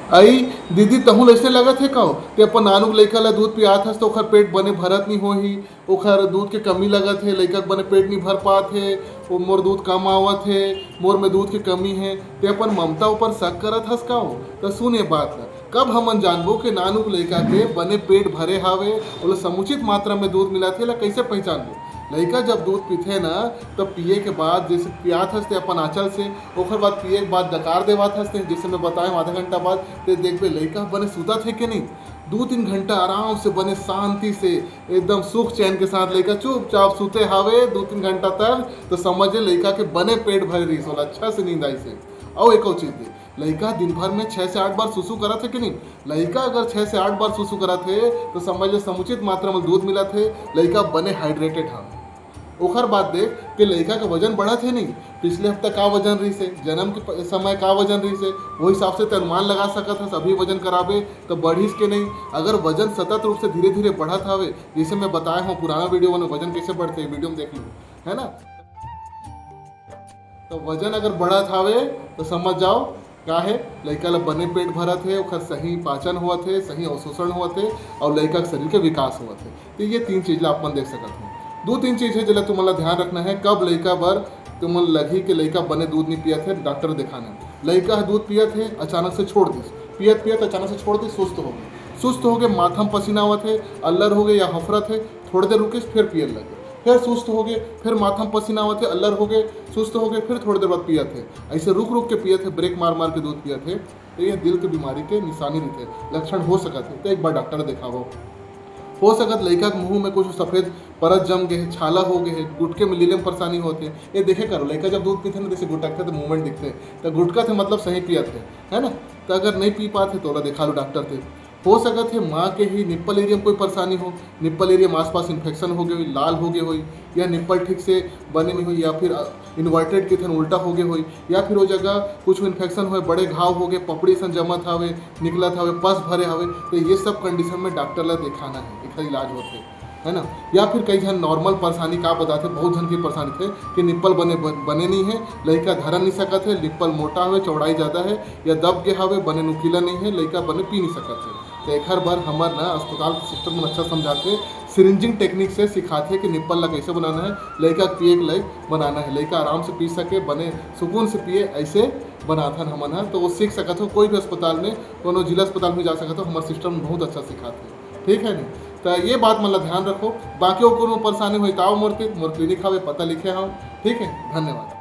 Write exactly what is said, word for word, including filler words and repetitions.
अई दीदी, तहूँ ल अइसने लगत हे का? ते अपन नानू के लइका ल दूध पियात हस त ओखर पेट बने भरत नइ होही, ओखर दूध के कमी लगत हे, लइका के बने पेट नइ भर पात हे, ओ मोर दूध कम आवत हे, मोर में दूध के कमी हे। ते अपन ममता ऊपर शक करत हस का? त सुन ये बात ल, कब हमन जानबो कि नानू के लइका के बने पेट भरे हावे, ओला समुचित मात्रा में दूध मिलत हे, एला कइसे पहिचानबो? लइका जब दूध पीथे ना, तब पिए के बाद, जइसे पियात हस ते अपन आँचल से, ओखर बाद पिए के बाद डकार देवात हस ते, जइसे मैं बताए हूँ आधा घंटा बाद, ते देखबे लइका बने सुतत हे कि नहीं। दू तीन घंटा आराम से, बने शांति से, एकदम सुख चैन के साथ लइका चुपचाप सुते हावे दू तीन घंटा तक, तो समझ ले लइका के बने पेट भरे रहिस, ओला अच्छा से नींद आइस हे। अउ एको चीज दे, लइका दिन भर में छः से आठ बार सुसु करत हे कि नहीं? लइका अगर छः से आठ बार सुसु करत हे, तो समझ ले समुचित मात्रा में दूध मिलत हे, लइका बने हाइड्रेटेड हे। ओखर बाद देख कि लइका के वजन बढ़त हे नहीं, पिछले हफ्ता का वजन रहिस हे, जन्म के प-, समय का वजन रहिस हे, वो हिसाब से ते अनुमान लगा सकत हस। अभी वजन कराबे तो बढ़िस के नहीं। अगर वजन सतत रूप से धीरे धीरे बढ़त हवे, जइसे मैं बताए हूँ पुराना वीडियो में वजन कइसे बढ़थे, वीडियो में देख लो, है ना? तो वजन अगर बढ़त हवे तो समझ जाओ का हे, लइका ल बने पेट भरत हे, ओखर सही पाचन होवत हे, सही अवशोषण होवत हे, अउ लइका के शरीर के विकास होवत हे। तो ये तीन चीज ला आप मन देख सकत हो। दू तीन चीज हे जेला तुमन ला ध्यान रखना हे, कब लइका बर तुमन लगही कि लइका बने दूध नहीं पियत हे, डॉक्टर दिखाना। लइका ह दूध पियत हे, अचानक से छोड़ दिस, पियत पियत अचानक से छोड़ दिस, सुस्त हो गे, सुस्त हो गे, माथा में पसीना आवत हे, अल्लर हो गे या हफरत हे, थोड़ी देर रुकिस, फिर पिए लगे, फिर सुस्त हो गे, फिर माथा में पसीना आवत हे, अल्लर हो गे, सुस्त हो गे, फिर थोड़ी देर बाद पियत हे। अइसे रुक रुक के पियत हे, ब्रेक मार मार के दूध पियत हे, तो ये दिल के बीमारी के निशानी रहिथे, लक्षण हो सकत हे। तो एक बार डॉक्टर देखावो। हो सकत लइका के मुंह में कुछ सफेद परत जम गे हे, छाला हो गे हे, गुटके में लीले में परेशानी होत हे। ये देखे करो, लइका जब दूध पीथे ना, जइसे गुटकथे तो मूवमेंट दिखथे, तो गुटकथे मतलब सही पियत हे, है ना? तो अगर नहीं पी पात हे तो ओला देखा लो डॉक्टर से। हो सकत हे माँ के ही निप्पल एरिया में कोई परेशानी हो, निप्पल एरिया में आसपास इन्फेक्शन हो गे होही, लाल हो गे होही, या निप्पल ठीक से बने नहीं होही, या फिर इन्वर्टेड के ठन उल्टा हो गे होही, या फिर वो जगह कुछ इन्फेक्शन होए, बड़े घाव हो गे, पपड़ी सन जमत हवे, निकलत हवे, पस भरे हवे, तो ये सब कंडीशन में डॉक्टर ला देखाना हे, एखर इलाज होथे, है ना? या फिर कई झन नॉर्मल परेशानी का बताथे, बहुत झन की परेशानी थे कि निप्पल बने, बने नहीं हे, लइका धरन नहीं सकत हे, निप्पल मोटा हवे, चौड़ाई ज़्यादा हे, या दब गे हवे, बने नुकीला नहीं हे, लइका बने पी नहीं सकत हे। तो एखर बर हमर ना अस्पताल के सिस्टम में अच्छा समझाथे, सिरिंजिंग टेक्निक से सिखाथे कि निप्पल ला कैसे बनाना है, लइका के पिए के लायक बनाना है, लइका आराम से पी सके, बने सुकून से पिए, ऐसे बनाथन हमन ह। तो वो सीख सकत हो, कोई भी अस्पताल में, कोनो जिला अस्पताल में जा सकत हो, हमर सिस्टम बहुत अच्छा सिखाथे, ठीक है नहीं? तो ये बात मन ला ध्यान रखो। बाकी वो कोनो परेशानी होई, तो आओ मोर तीर, मोर क्लिनिक हवे, पता लिखे हव, ठीक है, धन्यवाद।